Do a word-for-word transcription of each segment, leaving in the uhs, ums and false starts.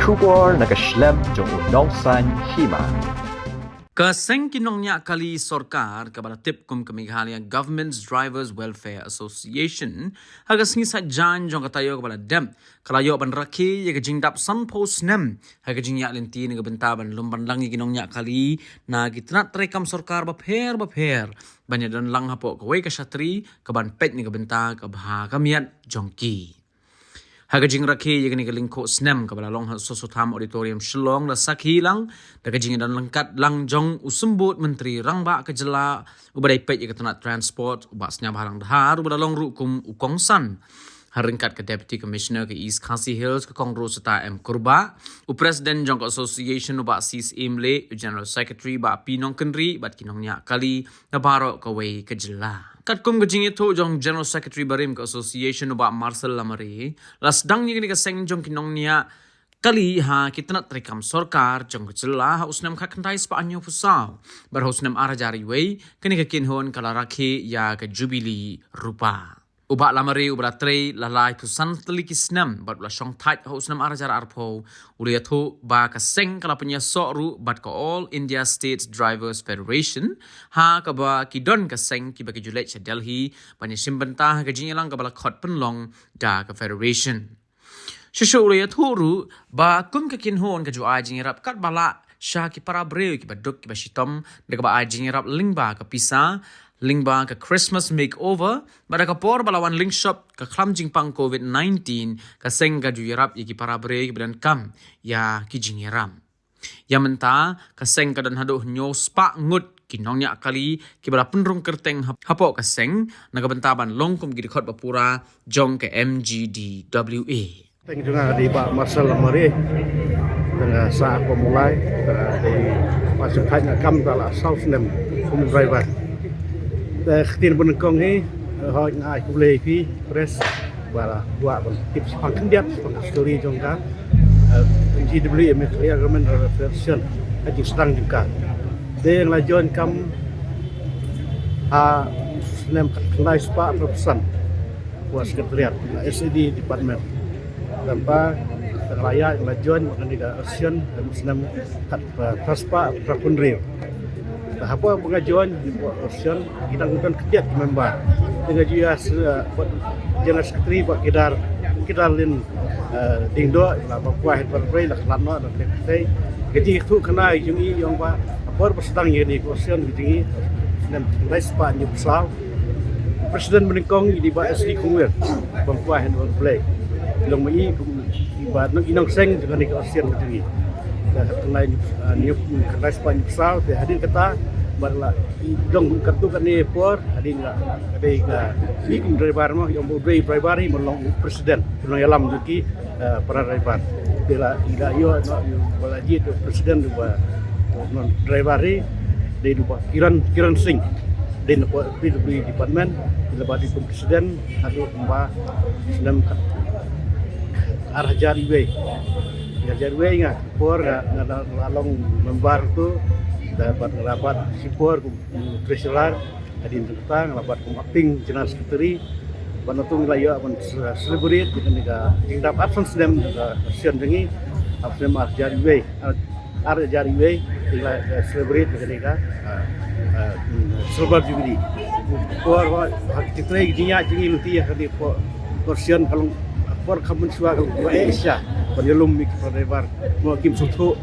Khubor na ka shlem jong u nongsaiñ hima. Ka seng ki nongñiah kali sorkar kaba la tip kum ka Meghalaya Government's Drivers Welfare Association ha ka sngi Saitjaiñ jong ka taïew kaba la dep ka la ïoh ban rakhe ïa ka jingdap sanphew snem ha ka jingïaid lynti na ka bynta ban lum ban lang ïa ki nongñiah kali na ki tnat treikam sorkar bapher bapher ban ïadon lang hapoh kawei ka shatri kaban peit na ka bynta ka bha ka miat jong ki. Ha ka jingrakhe ïa kane ka lyngkhuh snem kaba la long ha Soso Tham Auditorium Shillong la sakhi lang da ka jingïadon ryngkat lang jong u Symbud Myntri Rangbah ka jylla uba dei peit ïa ka tnat transport, u Bah Sniawbhalang Dhar uba la long ruh kum u kongsan. Ha ryngkat ka Deputy Commissioner ka East Khasi Hills ka Kong Rosetta M Kurbah, u President jong ka Association u Bah C Syiem Leeh, u General Secretary Bah P Nongkynrih bad ki nongñiah kali na baroh kawei ka jylla. Katkum ka jingïathuh jong General Secretary barim ka Association u Bah Marcel Lamare, la sdang ïa kane ka seng jong ki nongñiah kali ha ki tnat treikam sorkar jong ka jylla ha u snem khatkhyndai spah hynñiewphew saw bad ha u snem ar hajar wei kane ka kynhun ka la rakhe ïa ka Jubilee Rupa. U Bah Lamare uba la trei la laiphew san tylli ki snem bad u la shong thait ha u snem ar hajar arphew u la ïathuh ba ka seng ka la pynïasoh ruh bad ka All India States Drivers Federation ha kaba ki don ka seng kiba ki ju leit sha Delhi ban ïashim bynta ha ka jingïalang kaba la khot pynlong da ka Federation. Shuh shuh u la ïathuh ruh ba kum ka kynhun ka ju ai jingïarap katba lah sha ki para briew kiba duk kiba shitom da kaba ai jingïarap lyngba ka pisa, lyngba ka Christmas makeover bad da ka por ba la wan lyngshop ka khlam jingpang covid nineteen, ka seng ka ju ïarap ïa ki para briew kiba donkam ïa ki jingïarap. Ïa mynta ka seng ka don haduh hynñiew spah ngut ki nongñiah kali kiba la pynrung kyrteng hap- hapoh ka seng na ka bynta ban long kum ki dkhot ba pura jong ka M G D W A. Teng jong nga dei Bah Marcel Lamare, teng nga sah hapoh Mawlai, teng nga dei ba shong thait nga kam da la saw snem kum driver. Te ktien banyngkong hi, hooid nga ai khublei ïa phi press ba la kwah ban tip shaphang khyndiat shaphang ka story jong ka, eh, M G W A, Meghalaya Government Welfare Association, ka jingsdang jong ka. Te nga la join kam ha snem khatkhyndai spah arphew san. Wa Secretariat, na S A D Department. Tang ba, tang la ïa, la join, wa kane ka association, ha u snem khat, eh, phra spah phra phew hynriew. Te hapoh ba nga join, hapoh association, ki dang don khyndiat ki member. Te nga ju ïa, eh, bad General Secretary, bad Kedarlin, eh, Diengdoh, la ba kwah, bad Brei, la khlad noh, la khlad noh. Ka jingïathuh khana, jong i, jong ba, por ba sdang ïa kane ka association, ka jong i, snem khatkhyndai spah hynñiewphew saw. President banyngkong i dei Bah S D Khongwir, bym kwah hynrei Blei. Long ma i kum i Bah Nong, i nongseng jong kane ka association ka jong i. Ka khatkhyndai, ah, hynñiew, khatkhyndai spah hynñiewphew saw, te hadien kata, bad la i dang katto katne por, hadien ka, ka dei ka, i kum driver mo, i ong ba u dei driver i, mo long president, u nongïalam jong ki, eh, para driver. Te la, i la ïoh, no, ïoh, ba la jied u president u ba, u non driver hi, dei u Bah Kiran, Kiran Singh. Dei na P W D department, i la ba dei kum president, haduh kumba snem ar hajar wei. Ar hajar wei nga, por nga, nga la, la long member tu, da bad nga la bad shipor kum treasurer, hadien kata nga la bad kum acting general secretary, bad nangtu ngi la ïoh ban ce-, celebrate ïa kane ka jingdap arphew snem ka association jong ngi, arphew snem ar hajar wei, ar, ar hajar wei, ngi la, eh, celebrate ïa kane ka, eh, eh, mm, silver jubilee. Por ba ha ki trei ki jingïaid jong ngi lynti ïa kane por, por association ka long, por kham mynshuwa ka long ba eh sha ban ïalum ïa ki driver mo kim sngewthuh.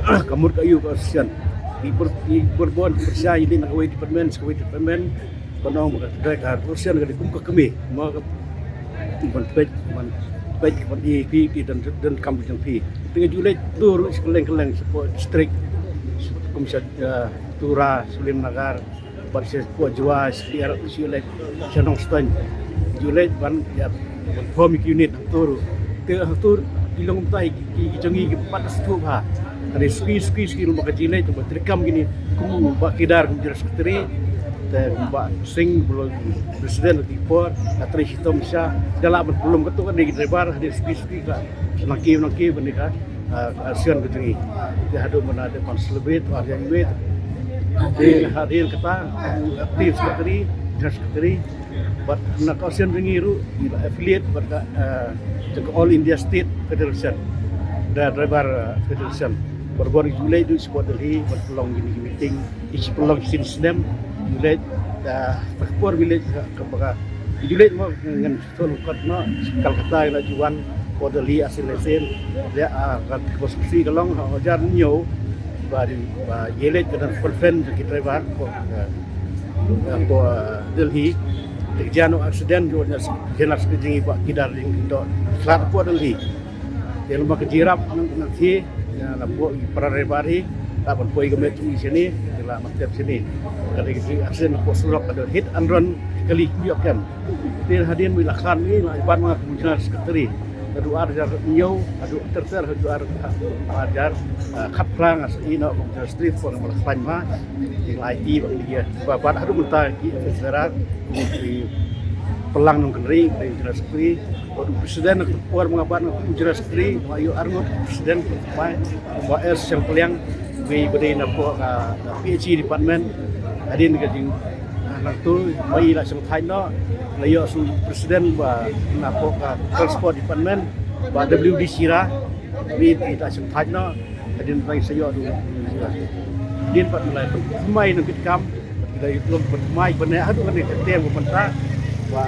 Ah, ka mut ka ïoh ka association. I ber-, i berbon ki pyrshah i dei na kawei department sha kawei department. Ban ong ba ka, ka, ka association ka dei kum ka kmie. Mo ka ban peit, ban peit, ban i phi, phi don, don kam jong phi. Te nga ju leit tour sha kylleng kylleng, sha poh district, sha kum sha, ah, Tura, Sulim Nagar, bad sha poh Jowai, sha Tiar, sha leit sha Nongstoiñ. Ju leit ban ïa, ban form ïa ki unit hangto ruh. Te hangto ruh ki long kumta hi ki, ki, ki jong ngi ki pat sngewthuh bha. Ka dei suki, suki, suki ruh ba ka jingïaleit ba treikam kine kum u Bah Kedar kum general secretary. Te u Bah Singh ba long president ha ki por, ka trei shitom shisha. Da lah ban pynlong katto katne ki driver, ha dei suki, suki ka nangkiew, nangkiew kane ka ah, association ka jong ngi. Te haduh mynta dei ban celebrate, ar hajar wei. Te hadien kata, u acting secretary, Secretary, bad na ka Association jong ngi ruh ngi la affiliate bad ka, eh, jong ka All India State Federation, the Driver, eh, Federation. Bad bor ju leit ruh sha Delhi, bad pynlong kine ki meeting, ki pynlong shisien snem, ju leit, eh, ka por village ka, ka, ka, ju leit mo ngan Tun kot noh, Calcutta la ju wan, ko Delhi asil asil. Ïa, ah, ka, ko sukti ka long, ha, hajar hynñiew, ba di, ba ïa leit ka conference ki driver, ko, eh, ko, eh, Delhi. Te jan accident, ju nya, jan accident jing ba ki dar jing do, slat ko Delhi. Te lem bad ka jingïarap nang, nang ki, ïa, na pdeng para driver hi, la ban poi ka met jong ngi shane, te la mat tep shane. Ka dei ka jingaccident ko surok ka dei hit and run kali ki ïoh kem. Te hadien ba la khan ngi, la bat ma ka General Secretary. Haduh ar hajar hynñiew, haduh ter ter, haduh ar, ar hajar, eh, khatphra nga sa ïoh na ka General Secretary, ko nga la khan ma. Te la ïa ba ngi ïa, ba, ba haduh mynta ki officer, ki pynlang nongkynrei, ki General Secretary. Bad u president, por ma nga bat na u General Secretary, nga ïoh arngut president, ba, ba S Seng Pliang, ba, ba dei na pdeng ka, ka P H E department, hadien ka jing, ah, nangtu, ba i la seng thait noh, la ïoh shu president ba na pdeng ka transport department, ba W D Shira, ba i la seng thait noh, Hadien ba sa ïoh du. Hadien pat la pynmai nang kitkam. Ki la ïoh pynmai ban haduh kane ka tem ba mynta. Ba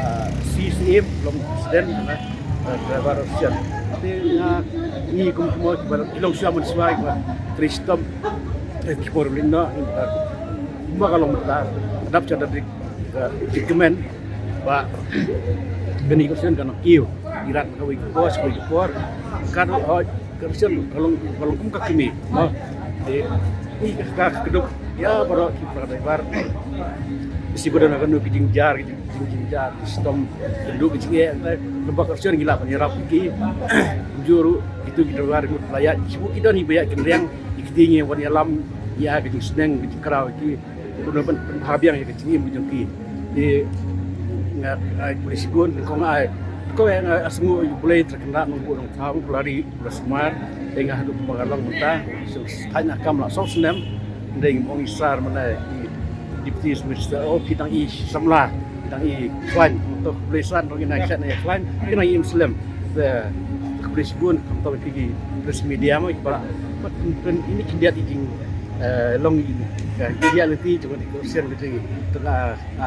C C M long president na, eh, driver option. Te nga ngi kum kum ki ba long shuwa man shuwa ba tristom. Eh, ki por ling no. Ba ka long mynta. Dap cha da dik, eh, dik kemen. Ba kani ko sien kan kiu. Irat ka wei ko, wei ko. Kan oi Ka Rusian ka long, ka long kum ka kmie. Mo. Te i ka, ka, ka duk ïa baroh ki para driver. Shi ba don kano ka jingjia, ka jing, jing, jingjia, shisien ka duk ka jingeh, te lem bad ka Rusian ngi lah ban ïarap ki. Jur kitu ki driver mut la ïa, shi ba ki don hi ba ïa kynriang, ki kti ngi wan ïalam ïa ka jingsneng, ka jingkraw ki. Kumno ban pynbha biang ïa ka jingim ka jong ki. Te nga ai khublei shibun, kong ai. Kong ai nga sngew ïa U Blei Trai Kynrad Nongbuh Nongthaw, U Blei Ri, U Blei Sumar. Te nga haduh ba nga long mynta, shu thait na kam la saw snem. Ndei nga ong i sar mynne i Deputy Minister, oh, ki dang i samla, ki dang i khlaiñ. To khublei san, to ki nang shat na ïa khlaiñ, ki nang i im slem. Te khublei shibun, khamtam ïa ki press media mo, ki ba la, ba pyn, pyn, ini khyndiat i jing, eh, long i, ka, i reality, jong ka Rusian ka jing, ka, ka, ka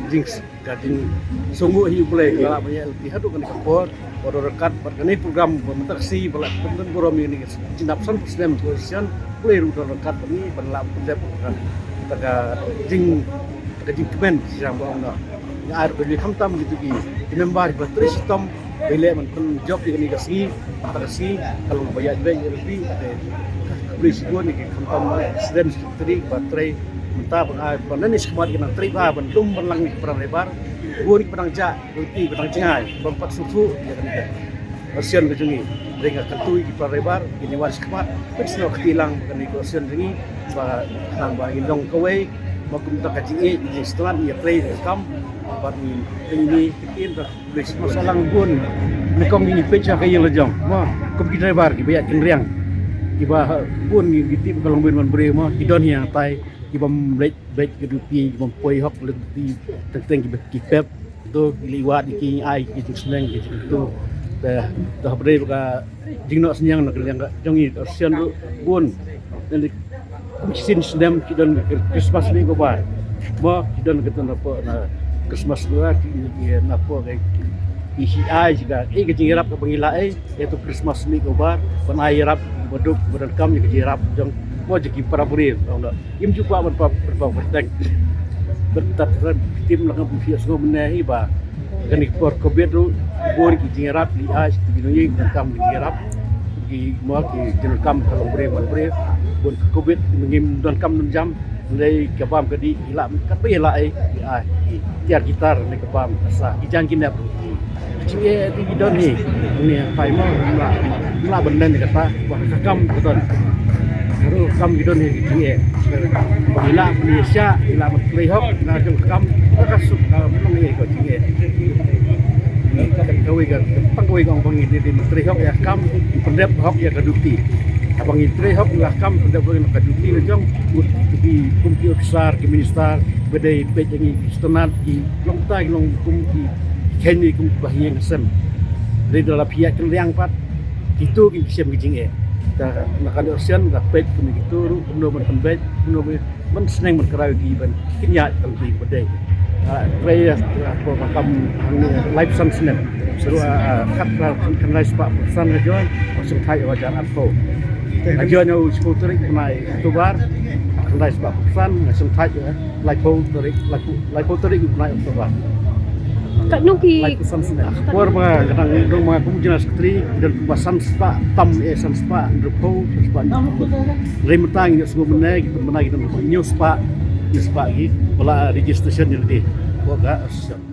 jing, ka jingsngew hi U Blei, ka la ba ïa lati haduh kane ka por, ba don ryngkat, bad kane program, ba mynta ka sngi, ba la pynburom ïa kane ka jinglap sanphew snem ka Rusian, U Blei ruh don ryngkat, bad ngi, ban lah pyndep, ka, ka jing, ka jingkmen, shisha ba ong noh. Nga ai ruh khublei khamtam ïa kitu ki, ki member, ba trei shitom, Ba leh ban pynjop ïa kane ka sngi, kata ka sngi, ka long ba ïaid beit ïa lade, te khublei shibun ïa ki khamtam president secretary ba trei mynta ba nga ai ba nangne shakhmat ïa kane trei ba ban lum ban lang ïa ki para driver, bun ki ba dang jah, bun ki ba dang jngai, ban pat sngewthuh ïa kane ka version ka jong ngi. Dei nga kyntu ïa ki para driver, kine wan shakhmat, pynshai kti lang ba kane ka version jong ngi, ba khnang ba ngin long kawei, ba kumta ka jingïeit, jingstad ïa trei ïa kam, bad ngin, ngin ïa ki Police, masalah bun. Nyngkong ngi peit sha ka ïing la jong. Mo, kum ki driver ki ba ïaid kynriang. Ki ba bun ngi tip ka long bun ban briew mo. Ki don hi hangtai. Ki bym leit beit ka duty, ki bym poi hok leit duty. Teng teng ki ba ki pep. To ki leit wad ki ai ki jingsneng ki jingto. Te to ha briew ka Jingnoh synñiang na ka liang ka jong ngi ka Russian ruh bun. Kum shisien snem ki don Christmas mih ko bar. Mo ki don ka ton na pdeng na Christmas ko bar ki na pdeng ka i hi ai ka i ka jingïarap ka ba ngi la ai. Ïa to Christmas mih ko bar ban ai ïarap ba duk ba donkam ïa ka jingïarap jong mo jong ki para briew. Im ju kwah ban pap ban pap kyrteng. Bad tat rat tim la ngam phi sngew mynne hi ba kane ka por Covid ruh bun ki jingïarap li ai ki nongïing donkam ki jingïarap ki mo ki jingdonkam ka long briew man briew bun ka Covid ngim donkam nonjam. Ndei ka bam ka dih ki lah kat ba ïa lah ai ki ai ki tiar gitar ne ka bam ka sa ki jang ki nep ruh. Jingeh te ki don hi. Ni pai mo la la ban len kata ba ka kam ka don. Ru kam ki don hi jingeh. Ila ni sha ila ban play hok na jong kam ka suk ka long ni ko jingeh. Ni ka kawei ka tang kawei ka ong bang ni di play hok ïa kam pendep hok ïa ka duty. Haba ngi trei hok la kam da bang ka duty la jong, ki kum ki officer, ki minister, ba dei peit ngi ki standard, ki long ta ki long kum ki khen ni kum ba hi ngi sem. Dei da la pia kan riang pat, kitu ki sem ki jing e. Da na kan option da peit kum kitu ru, kum no ban kan beit, kum no ban ban sneng ban krai ki ban kinya kan ki ba dei. Trei ko kam hang life san snem. Seru kat kan kan lai spa san ka jon, sengthai wa jan atpho. Ka jon u sepuluh tarik bnai Oktober, kan lai spa san, sengthai laipho tarik, laipho tarik bnai Oktober. Katno ki Laipho san snem. Por ba kadang dong ma kum jina sekretari dan ba san spa tam e san spa rupo spa. Rim tang ngi sngum ne kita mana kita ngi spa ngi spa gi bala registration ni di. Ko ga association.